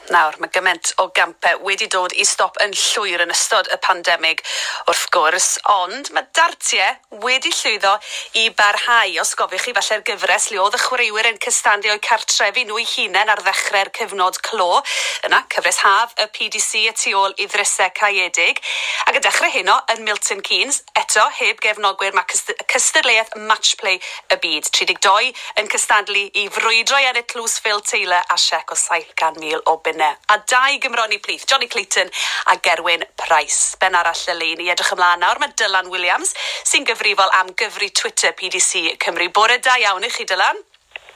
Nawr, mae gymaint o gampau wedi dod i stop yn llwyr yn ystod y pandemig, wrth gwrs, ond mae dartiau wedi llwyddo i barhau. Os gofiwch chi falle'r gyfres le oedd y chwaraewyr yn cystadlu o'u cartrefi nhw eu hunain ar ddechrau'r cyfnod clo. Yna, cyfres haf y PDC y tu ôl i ddrysau caeedig. Ac yn dechrau heno yn Milton Keynes, eto heb gefnogwyr, mae cystadleuaeth Matchplay y byd. 32 yn cystadlu i frwydro i ennill tlws Phil Taylor a siec o 700,000 o bunnau. A dau Gymro yn eu plith, Johnny Clayton a Gerwyn Price. Ben arall y lein i edrych ymlaen nawr, mae Dylan Williams, sy'n gyfrifol am gyfri Twitter PDC Cymru. Bore da iawn i chi, Dylan.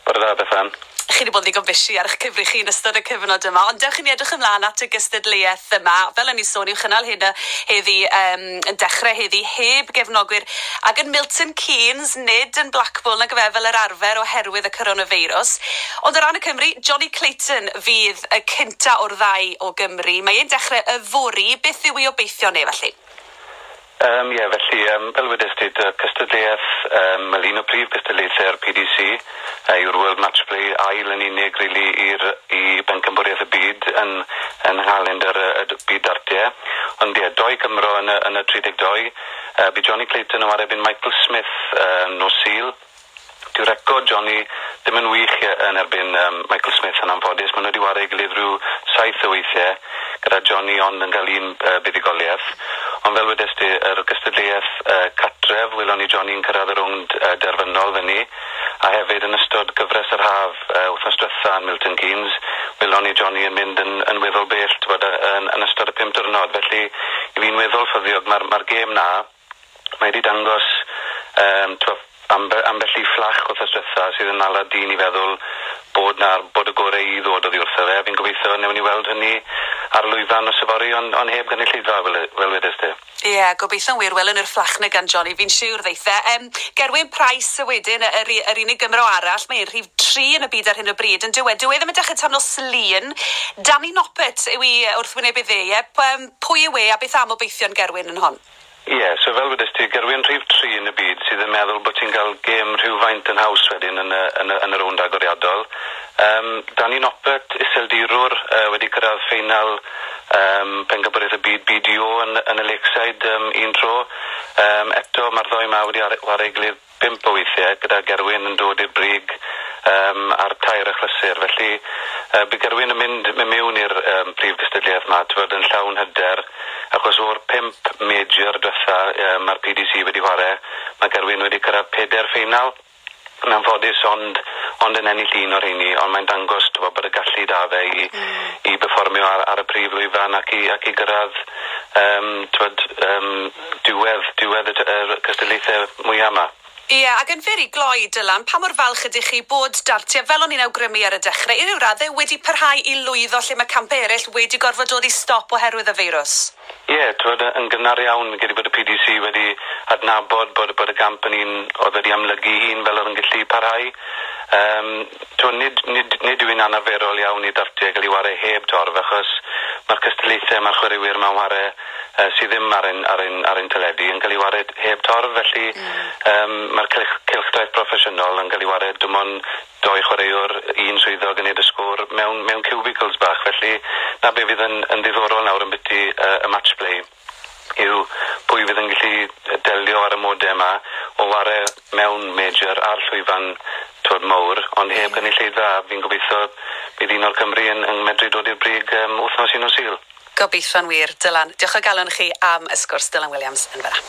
Bore da, Bethan. Chi wedi bod yn ddigon busy ar eich cyfri chi yn ystod y cyfnod yma, ond dewch i ni edrych ymlaen at y gystadleuaeth yma. Fel o'n i sôn, i'w chynnal hyn heddi, yn dechrau heddi, heb gefnogwyr, ac yn Milton Keynes, nid yn Blackpool, nag fe fel yr arfer oherwydd y coronavirus. Ond o ran y Cymru, Johnny Clayton fydd y cynta o'r ddau o Gymru. Mae e'n dechrau yfory. Beth yw ei obeithion e, felly? Ie, yeah, felly, fel wedest ti, cystadleuaeth, wel, un o prif gystadlaethau'r PDC yw'r World Match Play, ail yn unig, really, i bencampwriaeth y byd yn nghalendr y byd dartiau. Ond ie, yeah, doi Cymro yn y 32. Bydd Johnny Clayton yn chwarae erbyn Michael Smith nos Sul. Dyw record Johnny ddim yn wych yn erbyn Michael Smith yn anffodus. Maen nhw wedi chwarae ei gilydd rhyw 7 o weithiau, gyda Johnny ond yn cael un buddugoliaeth. Ond fel wedest ti, yr gystadleuaeth cartref, welon ni Johnny yn cyrraedd y rownd derfynol fyny, a hefyd yn ystod gyfres yr haf wythnos diwetha yn Milton Keynes, welon ni Johnny yn mynd yn weddol bell, t'bod, yn ystod y 5 diwrnod. Felly, i fi'n weddol ffyddiog, mae'r gêm na, mae wedi dangos t'bod, ambell i fflach wythnos diwetha sydd yn ala dyn i feddwl bod y gorau i ddod oddi wrtho fe. Fi'n gobeithio newn ni weld hynny ar lwyfan nos yfory, ond heb gynulleidfa, fel wedest ti. Ie, yeah, gobeithio'n wir, welwn ni'r fflach 'na gan Johnny, fi'n siŵr ddeithe. Gerwyn Price wedyn, yr unig Gymro arall, mae'n rhif 3 yn y byd ar hyn o bryd, yn dywed. Dyw e ddim yn dechrau tan nos Lun. Danny Noppert yw i wrthwynebydd e, ie? Pwy yw e a beth am obeithion Gerwyn yn hon? Ie, yeah, so fel wedest ti, Gerwyn rhif 3 yn y byd sydd yn meddwl bod ti'n cael gêm rhywfaint yn haws wedyn yn y rownd agoriadol. Danny Noppert, Iseldirwr, wedi cyrraedd ffeinal pencampwriaeth y byd BDO yn y Lakeside un tro. Eto mae'r ddoi ma wedi chwarae ei gilydd 5 o weithiau, gyda Gerwyn yn dod i'r brig ar 3 achlysur. Felly bydd Gerwyn yn mynd mewn i'r prif gystadleuaeth ma, t'wod, yn llawn hyder, achos o'r 5 major diwetha mae'r PDC wedi chwarae, mae Gerwyn wedi cyrraedd 4 ffeinal. Yn anffodus, ond yn ennill un o'r rheini, ond mae'n dangos, t'wod, bod y gallu da fe i berfformio ar y prif lwyfan ac i gyrraedd t'wod, diwedd y cystadlaethau mwyaf yma. Ie, yeah, ac yn fyr i gloi, Dylan, pa mor falch ydych chi bod dartiau, fel o'n i'n awgrymu ar y dechrau, i ryw raddau wedi parhau i lwyddo lle mae campau eraill wedi gorfod dod i stop oherwydd y feirws? Ie, yeah, t'wod, yn gynnar iawn, fi'n credu bod y PDC wedi adnabod bod y gamp yn un oedd wedi amlygu hun fel oedd yn gallu parhau. T'wod, nid yw'n anarferol iawn i dartiau gael ei ware heb torf, achos mae'r cystadlaethau, mae'r chwaraewyr mewn ware sydd ddim ar ein teledu yn cael ei ware heb torf, felly mae'r cylchdaith proffesiynol yn cael ei ware dim ond doi chwaraewr, un swyddog yn neud y sgôr mewn cubicles bach, felly na be fydd yn ddiddorol nawr yn byti y match play yw pwy fydd yn gallu delio ar y modau yma o ware mewn major ar llwyfan, t'wod, mawr, ond heb gynulleidfa. Fi'n gobeithio bydd un o'r Cymru yn medru dod i'r brig wythnos un o Sul. Gobeithio'n wir, Dylan. Diolch o galon chi am y sgwrs, Dylan Williams yn fanna.